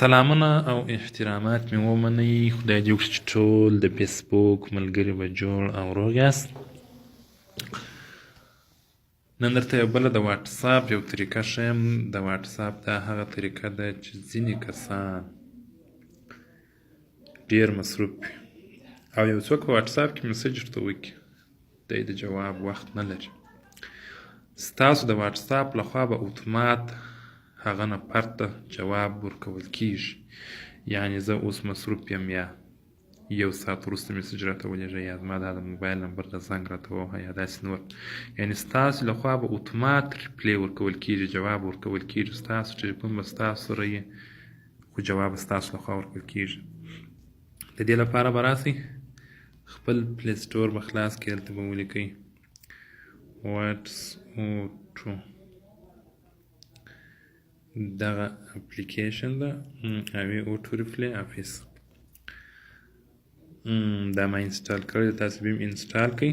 سلامونه او احترامات مې ومنئ. خدای دې وکړي چې ټول د فیسبوک ملګري به جوړ او روغ یاست. نن درته یو بله د واتساپ یو طریقه ښیم. د واتساپ دا هغه طریقه ده چې ځینې کسان ډیر مصروف وي او یو څوک په واتساپ کې مسج ورته وکړي، دی د جواب وخت نه لري. ستاسو د واتساپ لخوا به اتومات هغه نفر ته جواب ورکول کیږي، یعنی زه اوس مصروف یم یا یو ساعت وروسته میسج راته ولیږه، یا زما دا د موبایل نمبر ته زنګ راته ووهه، یا داسې نور. یعنی ستاسو لخوا به اتومات reply ورکول کیږي، جواب ورکول کیږي. ستاسو ټلیفون به ستاسو سره وي، خو جواب به ستاسو لخوا ورکول کیږي. د دې لپاره به راسئ، خپل Play Store به خلاص کړئ، دلته به ولیکئ واتس اوټو. دغه اپلیکیشن ده او auto reply office. دا ما install کړی، تاسو به هم install کړئ.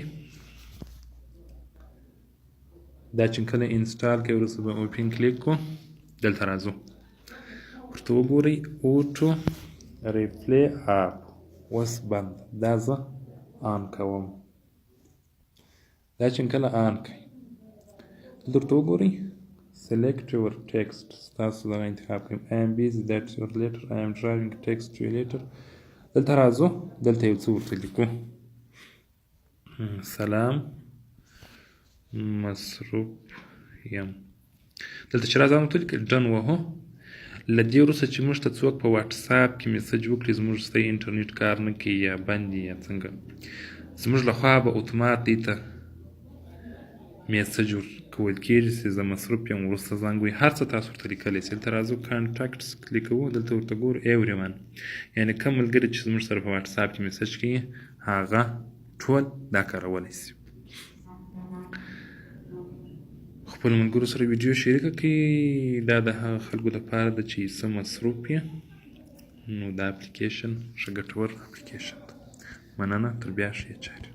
دا چې کله install کړئ، وروسته به open click کو. دلته راځو، ورته وګورئ، auto reply app اوس بند، دا زه on کوم. دا چې کله on کړئ، دلته ورته وګورئ، select your text، ستاسو دغه انتخاب کړئ. I am busy، that's your later، I am driving، text you later. دلته راځو، دلته یو څه ورته لیکو: سلام، مصروف یم. دلته چې راځم ورته لیکل، done وهو. له دې وروسته چې موږ ته څوک په واتساپ کې میسج وکړي، زموږ ستاسو انټرنیټ کار نه کوي یا بند یا څنګه، زموږ لخوا به اتومات دی ته میسج ورکول کېږي چې زه مصروف یم، وروسته زنګ وهي. هر څه تاسو ورته لیکلی شئ. دلته راځو، contacts کلیک کوو، دلته ورته ګورو، everyone، یعنی کوم ملګري چې زموږ سره په واتساپ کې میسج کوي، هغه ټول دا کارولی شي. خپل ملګرو سره ویډیو شریکه کړئ. دا د هغه خلکو لپاره ده چې څه مصروف وي، نو دا اپلیکیشن ښه ګټور اپلیکیشن ده. مننه، تر بیا، ښې چارې.